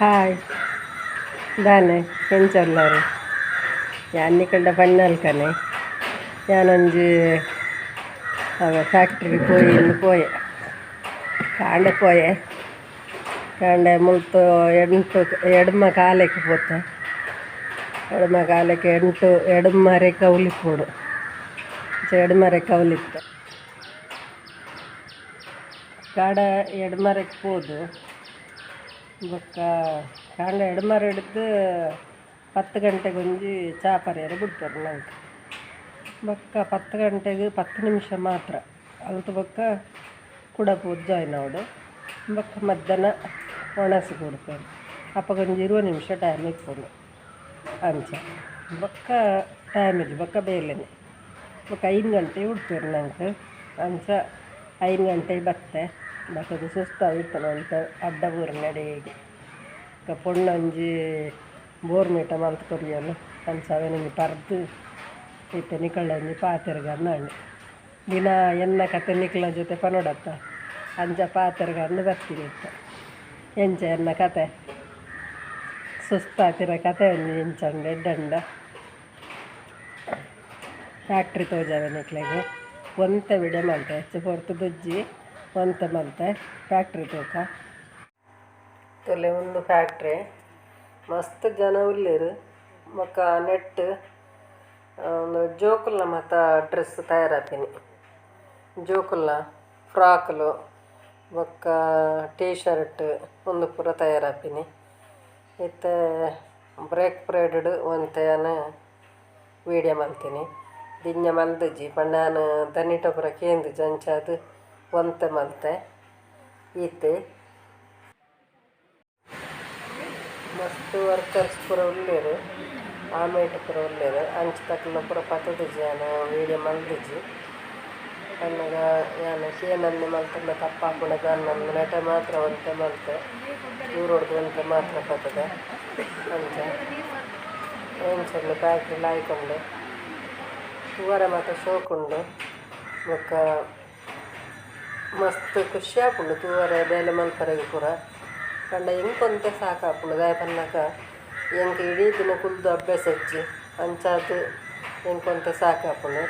Hi ದಾನೆ ಎಂಚ ಉಲ್ಲರ್ ಯಾನ್ ನಿಕಲ್ಡ ಪನ್ನಲ್ಕನೆ ಯಾನೊಂಜಿ ಅವೆ ಫ್ಯಾಕ್ಟ್ರಿ ಪೋಯಿ ಪೋಯೆ ಕಾಂಡೆ ಪೋಯೆ. ಕಾಂಡೆ ಮುಲ್ತು ಎಂಟು ಎಡ್ಮ ಕಾಲೆಗ್ ಪೋತೆ. ಎಡ್ಮ ಕಾಲೆಗ್ ಎಂಟು ಎಡ್ಮರೆಕ್ ಅವ್ಲು ಇಪ್ಪೊಡು. ಎಡ್ಮರೆಕ್ ಅವ್ಲಿತ್ತೆ. ಕಾಂಡೆ ಎಡ್ಮರೆಕ್ ಪೋದು ಬೊಕ್ಕ ಕಾಂಡೆ ಎಡ್ಮರೆಡ್ದ್ 10 ಗಂಟೆಗ್ ಒಂಜಿ ಚಾ ಪರಿಯೆರೆ ಬುಡ್ಪೆರ್ ನಂಕ್. ಬೊಕ್ಕ 10 ಗಂಟೆಗ್ 10 ನಿಮಿಷ ಮಾತ್ರ. ಅಲ್ತ್ ಬೊಕ್ಕ ಕುಡ ಪೋದು ಜಾಯಿನ್ ಆವೊಡು. ಬೊಕ್ಕ ಮಧ್ಯಾಹ್ನ ವನಸ್ ಕೊರ್ಪೆರ್. ಅಪಗ ಒಂಜಿ 20 ನಿಮಿಷ ಟೈಮ್ ಇಪ್ಪುಂಡು ಅಂಚ. ಬೊಕ್ಕ ಟೈಮ್ ಇಜ್ಜಿ, ಬೊಕ್ಕ ಬೇಲೆನೆ. ಬೊಕ್ಕ 5 ಗಂಟೆಗ್ ಬುಡ್ಪೆರ್ ನಂಕ್. ಅಂಚ 5 ಗಂಟೆಗ್ ಬತ್ತೆ. ಬತ್ತುದು ಸುಸ್ತಾದಿತ್ತುಂಡು ಒಂತೆ, ಅಡ್ಡ ಬೂರ್ನೆ ಅಡೆಗೆ. ಬೊಕ್ಕ ಪೊಣ್ಣೊಂಜಿ ಬೋರ್ಮಿಟ ಮಲ್ತ್ ಕೊರಿಯಲ್. ಅಂಚ ಅವೆನೊಂಜಿ ಪರ್ದ್ ಇತ್ತೆ ನಿಕಲ್ಡ ಒಂಜಿ ಪಾತೆರ್ಗಂದಾಂಡ್. ದಿನ ಎನ್ನ ಕತೆ ನಿಕ್ಲೆನ ಜೊತೆ ಪನೊಡತ್ತ, ಅಂಚ ಪಾತೆರ್ಗಂದು ಬತ್ತಿನಿ ಇತ್ತೆ. ಎಂಚ ಎನ್ನ ಕತೆ? ಸುಸ್ತಾತಿನ ಕತೆ ಒಂಜಿ ಎಂಚ ಉಂಡು, ಎಡ್ಡೆ. ಫ್ಯಾಕ್ಟ್ರಿ ತೋಜಾವೆ ನಿಕ್ಲೆಗ್. ಒಂತೆ ವಿಡಿಯೋ ಮಲ್ತೆ, ಹೆಚ್ಚು ಪೊರ್ತು ಬಜ್ಜಿ ಒಂತೆ ಮಲ್ತೆ. ಫ್ಯಾಕ್ಟ್ರಿ ತೂಕ. ತೂಲೆ, ಉಂದು ಫ್ಯಾಕ್ಟ್ರಿ. ಮಸ್ತ್ ಜನ ಉಲ್ಲೆರ್. ಬೊಕ್ಕ ನೆಟ್ಟ್ ಉಂದು ಜೋಕುಲ್ನ ಮಾತ ಡ್ರೆಸ್ಸ್ ತಯಾರಾಪಿನಿ. ಜೋಕುಲ್ನ ಫ್ರಾಕ್ಲು ಬೊಕ್ಕ ಟೀ ಶರ್ಟ್ ಉಂದು ಪೂರ ತಯಾರಾಪಿನಿ. ಇತ್ತೆ ಬ್ರೇಕ್ ಪಿರಿಯಡ್ ಒಂತೆ ಯಾನ್ ವೀಡಿಯೋ ಮಲ್ತಿನಿ. ದಿಂಜ ಮಲ್ದಿಜಿ ಪಂಡ ಯಾನ್ ದನಿಟ ಪೂರ ಕೇಂದಿಜಿ, ಅಂಚಾದ್ ಒಂತೆ ಮಲ್ತೆ ಈತೆ. ಮಸ್ತ್ ವರ್ಕರ್ಸ್ ಪೂರ ಉಲ್ಲೆರ್. ಆಮೇಟ್ ಪೂರ ಉಲ್ಲೆರ್. ಅಂಚಿದಕಲ್ನ ಪೂರ ಪತುದಿಜಿ, ಯಾನ್ ವೀಡಿಯೋ ಮಲ್ದಿಜಿ. ಪನ್ನಗ ಯಾನ್ ಕೇನಂದೆ ಮಲ್ತುಂಡ ತಪ್ಪಾಪುಂಡ ದಾನ್ನ ನೆಟೆ ಮಾತ್ರ ಒಂತೆ ಮಲ್ತೆ. ದೂರೊಡ್ದು ಒಂತೆ ಮಾತ್ರ ಪತುದೆ ಅಂಚ. ಎಂಚ ಉಂಡು ಫ್ಯಾಕ್ಟ್ರಿ? ಲಾಯ್ಕ್ ಉಂಡು. ತೂವರೆ ಮಾತ ಶೋಕುಂಡು. ಬೊಕ್ಕ ಮಸ್ತ್ ಖುಷಿ ಆಪುಂಡು ತೂವರೆ, ಬೇಲೆ ಮಲ್ಪರೆಗ್ ಪೂರ. ಪಂಡ ಎಂಕ್ ಒಂತೆ ಸಾಕಾಪುಂಡು. ದಾಯೆ ಪನ್ನಗ ಎಂಕ್ ಇಡೀ ದಿನ ಕುಲ್ದು ಅಭ್ಯಾಸ ಇಜ್ಜಿ. ಅಂಚಾದ್ ಎಂಕ್ ಒಂತೆ ಸಾಕಾಪುಂಡು.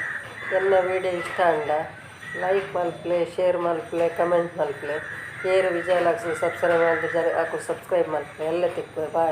ಎನ್ನ ವೀಡಿಯೋ ಇಷ್ಟ ಆಂಡ ಲೈಕ್ ಮಲ್ಪುಲೆ, ಶೇರ್ ಮಲ್ಪುಲೆ, ಕಮೆಂಟ್ ಮಲ್ಪುಲೆ. ಏರ್ ವಿಜಯ ಲಾಕ್ಸ್ ಸಬ್ಸ್ಕ್ರೈಬ್ ಮಲ್ತಿಜಾರ್ ಅಕುಲು ಸಬ್ಸ್ಕ್ರೈಬ್ ಮಲ್ಪುಲೆ. ಎಲ್ಲೆ ತಿಕ್ಕುವೆ, ಬಾಯ್.